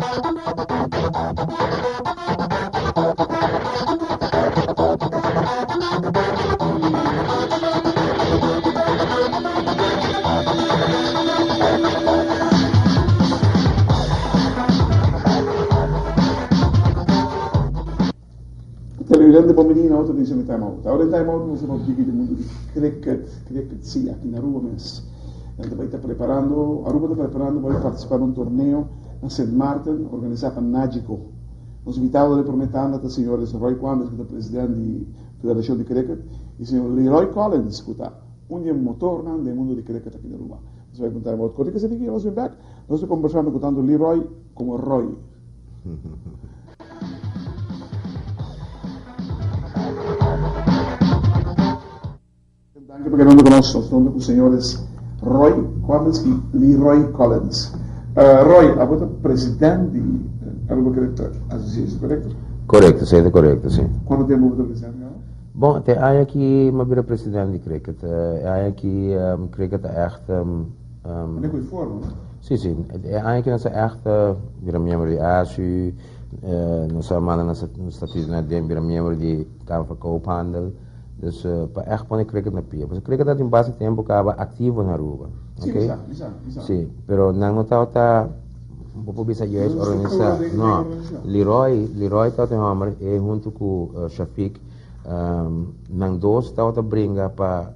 Televidente bon bini na otro edicion di Time Out. Awor den Time Out nos ta papia di mundo di cricket, cricket si, aki na Aruba mes. Nan ta bai ta preparando, Aruba ta preparando pa bai participa na un torneo na Sint Maarten organisa pa Nagico. Nos invitado den prome tanda ta señores Roy Quanders cu ta president di Federacion di Cricket y señor Leroy Collins cu ta un di e motornan den mundo di cricket aki na Aruba. Nos ta bai puntra about kote kese diki nos bin bek, nos ta combersando cu tanto Leroy como Roy. Danki pa kedando ku nos. Nos ta ku señores Roy Collins i Leroy Collins. Roy, abo ta president di Aruba Cricket Association, korekto? Korekto, si, ta korekto, si. Kuantu tempu bo ta president kaba? Bon, te aña ki mi a bira president di cricket. E aña ki cricket a ègt. Mane ku e forma, no? Si, si. E aña ki nos a ègt bira miembro di ASU, nos a manda nos statuut na den bira miembro di Kamer van Koophandel. Dus pa ègt pone cricket na pia. Pasobra cricket a tin basta tempu kaba aktivo na Aruba. Si, mi sa, mi sa, mi sa. Si, pero nan no tabata, bo por bisa juist organisá. No, Leroy, Leroy tabata e hòmber, e huntu ku Shafiq, nan dos tabata bringa pa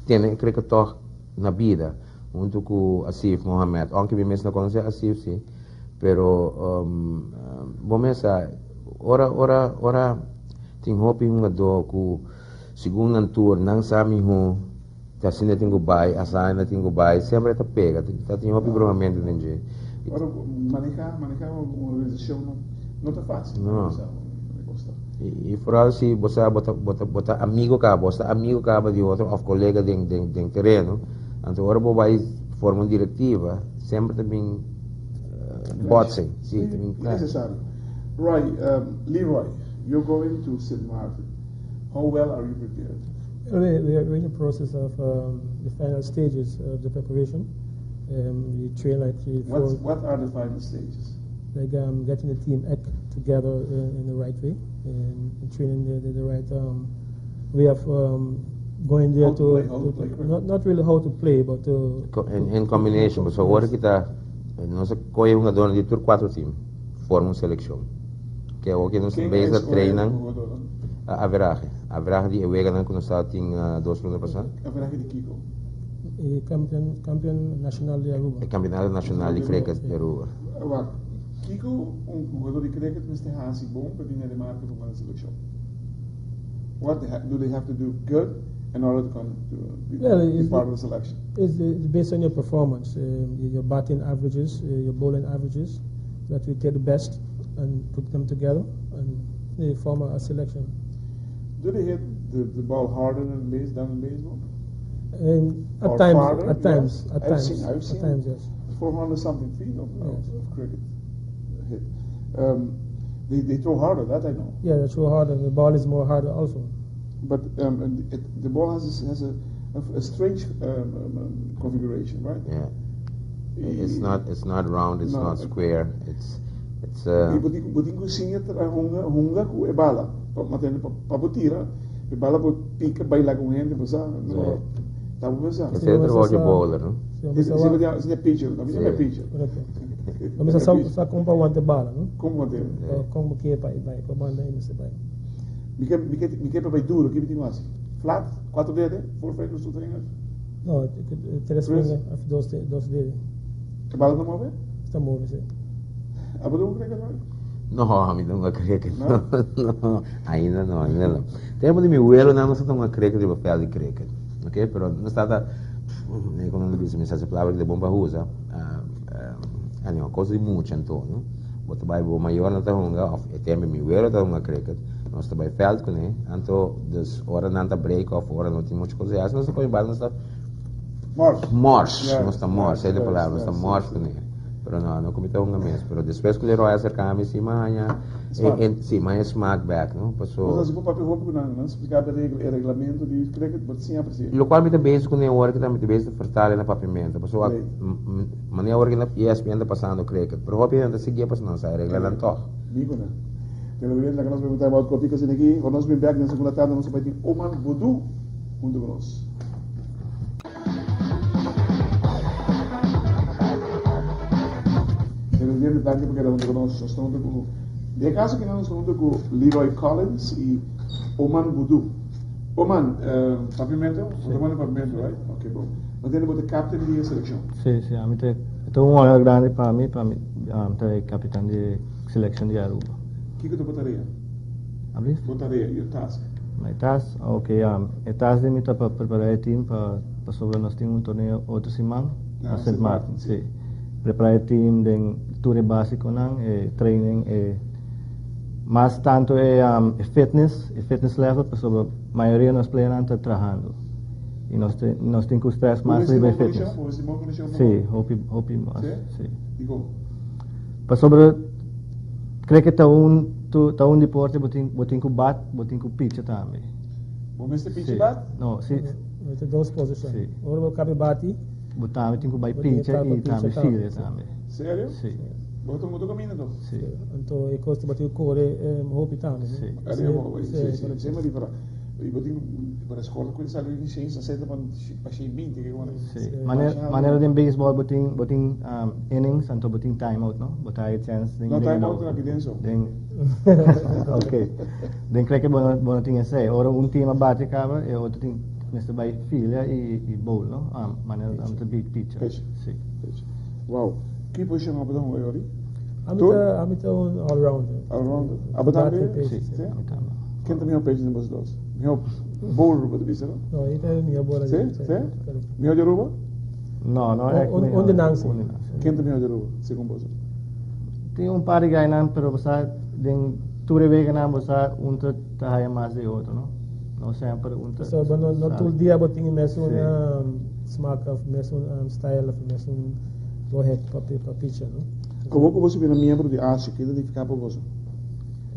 tene e cricket tòg na bida, huntu ku Asif Mohamed. Ounke mi mes no konosé Asif, si, pero bo mes sa, ora, ora, ora tin hopi hungadó ku segun nan tur nan sa mihó ta asina tin ku bai, asina tin ku bai, semper e ta pega, ta tin hopi bromamentu den dje. Ora maneha, maneha un organisashon no ta fásil. No. I foral si bo sa bo ta bo ta bo ta amigo kaba, bo ta amigo kaba di otro òf kolega den den den tereno, anto ora bo bai forma un direktiva semper ta bin botsing, si, ta bin clash. Necesario. Roy, Leroy, you're going to Sint Maarten. How well are you prepared? Well, we are in the process of the final stages of the preparation. We train like three, four. What are the final stages? Like getting the team together in the right way and training the right way of going there How to play, how to play cricket. Not really how to play, but to In combination, so ora ki ta nos a kohe hungadornan di tur kuatro team forma un selekshon. Ke awor ke nos Ken bezig a ta escoge trainan hugadornan? Averahe, averahe di e weganan ku nos tabatin dos luna pasá. Averahe di kiko? E kampeon kampeon nashonal di Aruba. E kampeonato nashonal di cricket di Aruba. Wak, kiko un hugador di cricket mester hasi bon pa bini remarke pa manda selekshon? What do they have to do good in order to come to be, Well, be it's, part of the selection? it's based on your performance, your batting averages, your bowling averages, that we take the best and put them together and they form a selection. Do they hit the ball harder than base than in baseball? And at Or times, farther? at times, Yes. at I've times, seen, I've at seen times, yes. 400 something feet Yes. of cricket hit. They throw harder, that I know. Yeah, they throw harder. The ball is more harder also. But and the ball has a strange configuration, right? Yeah. It's not round, it's No. not square. It's I bo tin ku siña hunga, hunga ku e bala. Pa mantene pa bo tira, e bala por pika bai laga un hende, bo sa. Sí. Ta bo sa. Esei ta trabou di bowler, no? Sí, Esei ta e pitcher, no bisa e pitcher. Correcto. No bisa sa kon pa wanta bala, no? Kon wanta? Kon bo ke pa e bai, pa banda e mester bai. Mi ke pa bai duro, ki mi tin ku hasi? Flat, kuatro dede, four fingers, two fingers? No, tres fingers of dos dede. E bala ta move? Ta move, si. Abo ta un cricket hoy? No, mi no hunga cricket. No? No, ainda no, ainda no. Tempo di mi welonan nos ta hunga cricket riba veld di cricket. Ok, pero nos tata, como nan ta bisa, mi sa si palabra ki ta bon pa usa, anyway, cos di mucha anto, no? Bo ta bai, bo mayornan ta hunga, of e tempo mi welo ta hunga cricket, nos ta bai veld kuné, anto dus ora nan ta break of ora no tin mucho cos di hasi, nos ta coge bal, nos ta Mors. mors, Yeah, nos ta mors, yeah, ey ta palabra, nos ta yeah, mors yeah. kuné. Pero no, no ku mi ta hunga mes. Pero despues ku Leroy a aserká mi si mi a haña e, si mi a haña smaak bèk, no. Paso. Bo ta hasi bo papia hopi ku nan, nan splika bo e regla, e reglamento di cricket, bo ta siña apresiá. Lokual mi ta bezig kuné awor ki ta mi ta bezig ta fertale na papiamentu. Paso wak, manera awor ki na ESPN ta pasando cricket, pero hopi hende ta siguié paso nan sa e reglanan tòg. Mi ku nan. Televidente, laga nos bai time out kòrtiku asina aki. Ora nos bin bèk den segunda tanda nos ta bai tin Oman Boudou huntu ku nos. Televidente, danki pa keda huntu ku nos. Nos ta huntu ku, den e kaso aki nos ta huntu ku Leroy Collins i Oman Boudou. Oman, Papiamento? Bo ta manda Papiamento, right? Ok, bon. Bo tende bo ta captain di e seleccion? Si, si. Ami ta, ta un honor grandi pa mi, pa mi ta e capitan di e seleccion di Aruba. Kiko ta bo tarea? Ablis? Bo tarea, your task. My task? Ok, e task di mi ta pa prepara e team pa, pasobra nos tin un torneo otro siman na Sint Maarten, si. Prepara e team den tur e basiconan, e training, e. Mas tanto e e fitness, e fitness level pasobra mayoria nos playernan ta trahando y nos tin nos tin cu stress mas riba e fitness. Si, hopi hopi mas, si. Pasobra cricket ta un ta un deporte bo tin bo tin cu bat, bo tin cu picha tambe. Bo mester picha y bat? No, si. Bo tin dos posicion. Si. Ora bo cabe bati. Bo tambe tin cu bay picha y tambe fielder tambe. Serio? Si. Bo ta mutu caminda to? Si. Anto e cos ta bati core hopi tambe, no? Si. Ari bo, si, si, si, ma di para. Y bo tin para score cu sali di 660 pa 620 ke como. Si. Manera manera den baseball bo tin bo tin innings anto bo tin time out, no? Bo ta haya chance den No time out na kidenso. Den Ok. Den cricket bo no bo no tin esey. Ora un team a bati caba e otro tin mester bay filia y y bowl, no? Manera ta big pitcher. Pitcher. Si. Pitcher. Wow. Ki posishon abo ta hunga yori? Ami ta ami ta un all rounder. All rounder. Abo tambe? Si, ami tambe. Ken ta mihó pitcher den boso dos? Mihó bowler bo ta bisa no? No, e ta mihó bowler. Si? Si? Mihó di Aruba? No, no echt mihó. Un di nan si. Ken ta mihó di Aruba segun boso? Tin un par di gainan pero bo sa den tur e weganan bo sa un ta ta haya mas di e otro no. No semper un ta. So bo no no tur dia bo tin e mesun smaak of mesun style of mesun go ahead pa pa picha no. Komo ku boso bira miembro di ASI, ke ta nifiká pa boso?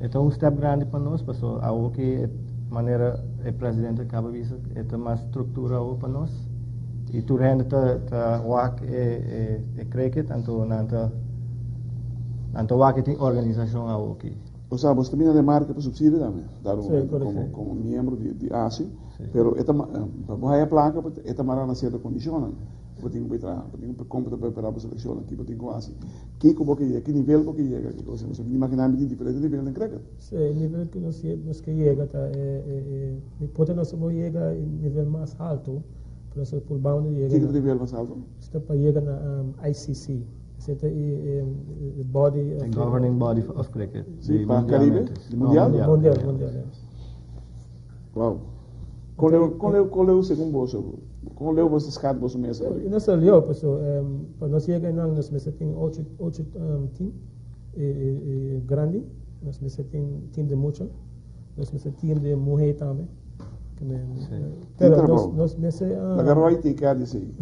E ta un step grandi pa nos paso awo ki e manera e presidente kaba bisa e ta mas struktura awo pa nos i tur hende ta ta wak e e e cricket anto nan ta nan ta wak e tin organisashon awo ki. Osea boso ta bini remarke pa subsidio tambe dado Sí, momento correcto. komo komo miembro di di ASI Sí. pero e ta pa bo haya plaka e ta mara na sierto kondishonnan. Bo tin ku bai traha, bo tin ku kon bo ta prepará bo selekshonnan, ki bo tin ku hasi, kiko bo ke yega, ki nivel bo ke yega, ki kos. Mi imaginá mi tin diferente nivel den cricket. Sí, e nivel ku nos nos ke yega ta e e e mi por ta nos por yega e nivel mas haltu, pero nos por bou di yega Kiko ta nivel mas haltu? Nos ta pa yega na ICC, esei ta e e body of. E governing body of cricket. Sí, pa Caribe? Di mundial? Mundial, mundial, yes. Wow. Kon leu, kon leu, kon leu segun boso? Kon leu boso ta skat boso mes awe? No sa leu, paso pa nos yega einan nos mester tin ocho, ocho team grandi, nos mester tin team di mucha, nos mester team di muhe tambe. Tin trabou. Nos mester Laga Roy take care di esei.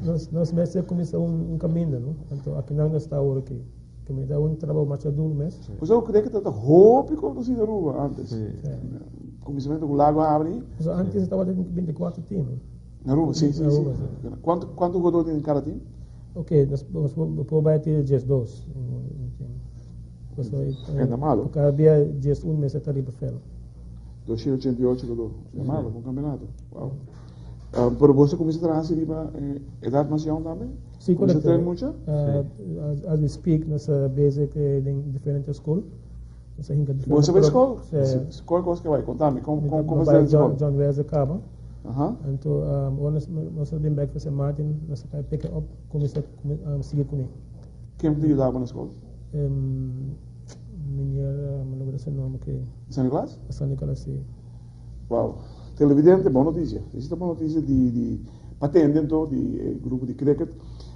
Nos, nos mester kuminsa un kaminda, no? Anto akinan nos ta awor aki. Ke mi ta un trabou masha duru mes. Pues bo cree cu ta hopi conoci na Aruba antes? Sí. Cuminsamentu cu Lago habri. So antes tabata tin 24 team. Na Aruba, sí, sí, sí. Cuanto, cuanto jugador tin cada team? Ok, nos, nos por bay tin 12 un team. Paso, eh, ta malo. Cada dia 11 mester ta riba veld. 288 jugador. Ta malo, un campeonato. Wow. Pero bo sa cuminsa traha riba edad mas jong tambe? Sí, correcto. Cuminsa train mucha? Uh, as we speak, nos ta bezig den diferente school. Nos ta hinka diferente. Bo sa bai school? Sí. Cual cos ke bai? Contami, con con como bai John, John Wesley caba. Aha. Anto, um, ora nos nos a bin back for St. Martin, nos a pick up, cuminsa um, sigui kuné. Ken te yudaba na school? Um, meneer, um, no su nombre que. San Nicolas? San Nicolas, sí. Wow. Televidente, bon noticia. Esei ta bon noticia di di pa tende anto di e grupo di cricket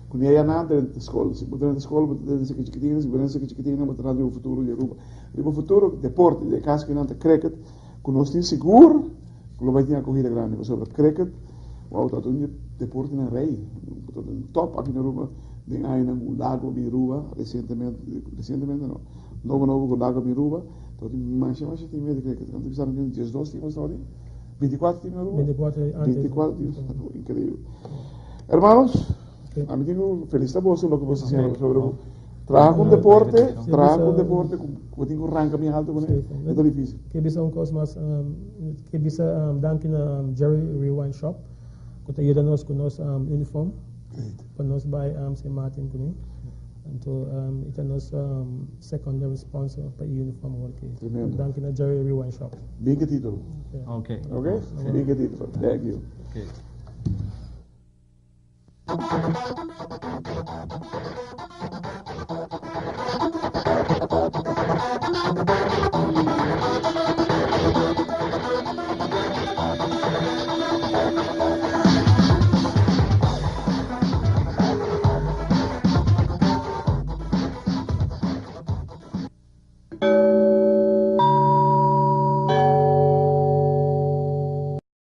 cu ni aya nan drenta scol. Si bo drenta scol bo ta drenta seki chikitina, si bo drenta seki chikitina bo ta trata riba futuro di Aruba. Riba futuro deporte, den e caso cu nan ta cricket, cu nos tin sigur cu lo bay tin acogida grandi pasobra cricket, wow, ta un di e deportenan rey, ta un top aki na Aruba. Den añanan cu Lago bin Aruba recientemente, recientemente no, nobo nobo cu Lago bin Aruba, tabatin masha masha team di cricket. Anto bisa nan tin 12 team tabatin, 24 team na Aruba. 24 antes. 24 teams, increíble. Hermanos, ami tin cu felicita boso loke boso haciendo sobre traha cu un deporte, traha cu un deporte cu bo tin cu ranca bien alto cune, e ta dificil. Ke bisa un cos mas, ke bisa danki na Jerry Rewind Shop cu ta yuda nos cu nos uniform. Pa nos bai Sint Maarten kuné. Anto e ta nos secondary sponsor pa e uniform awor aki. Tremendo. Danki na Jerry Rewind Shop. Bin ke titulo. Ok. Ok? Bin ke titulo. Thank you. Ok.